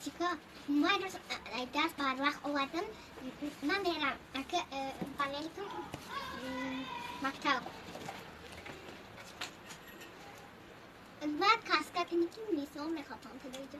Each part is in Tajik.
Подписчика, ман рӯз дарс барвақт овардам. Ман мерам ака панелкам мактаб. Баъд каска кунӣ ки милисаҳо мехоҳанд тадоиҷо.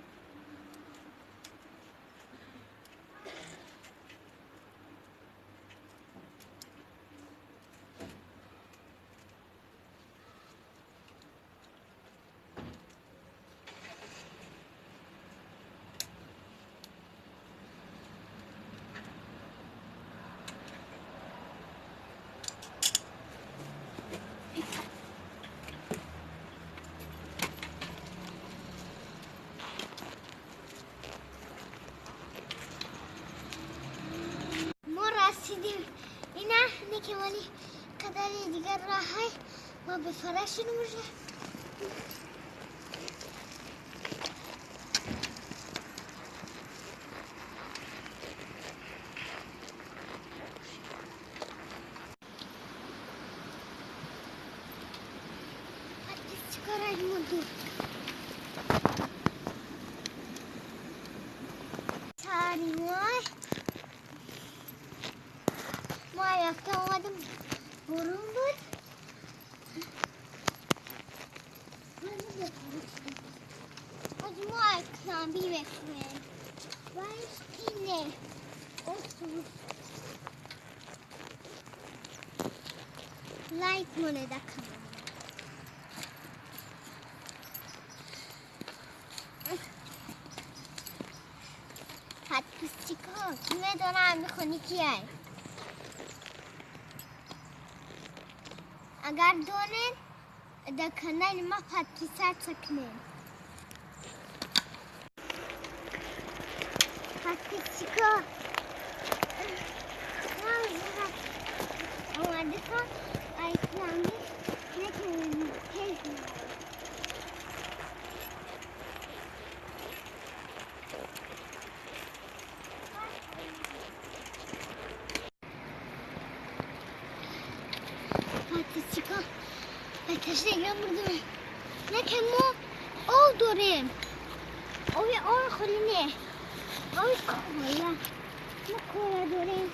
رسیدیم. اینا نکمالی قدری دیگر راه ما به فرش نموشه. رفتم آمدم برون بود. از ما کلامبی بخوریم باش اینه لایک مونه دکم. پادپیسچیکا کی میدونم میخونی کیه؟ اگر دونین در کانال ما پادکست کنین. پادکستیکا اومده تا ایسلامی نکنیم تیز می‌کنیم. پادکستیکا تشنگم بردم. نکن ما آب داریم. آبی آن خالی نه. آبی کالا. ما کالا داریم.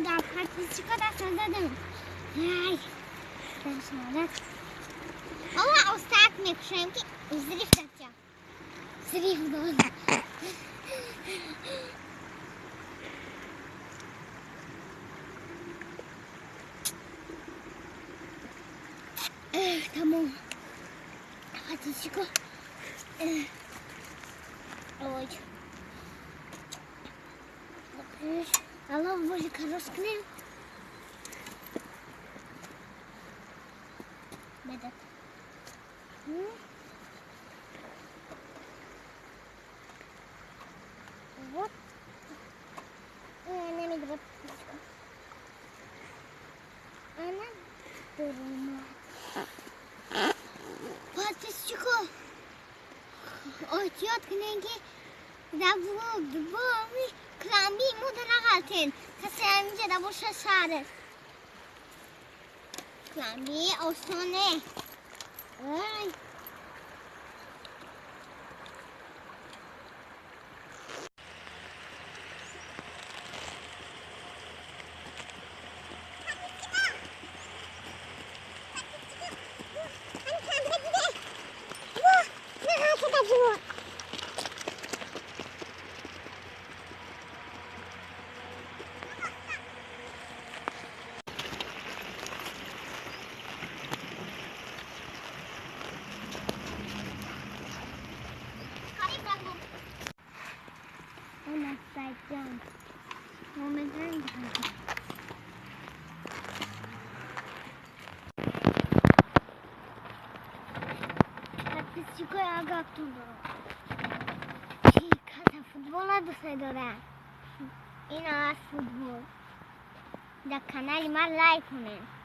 در پادکستیکا دست نزدم. ای دست نزد. آقا استاد میکشم که ظریف داد. ظریف داد. تمام. پادکستیکا ой. Алло, боже, короткий. Медат. Вот. Намедра. Она дурма. Подписчика. احتیاط کنین که در باوی کلامبی مو نغلطین کسی همینجا در باشه سره کلامبی آسانه. ای فوتبال دوست دارم. این از فوتبال. در کانال من لایک کنین.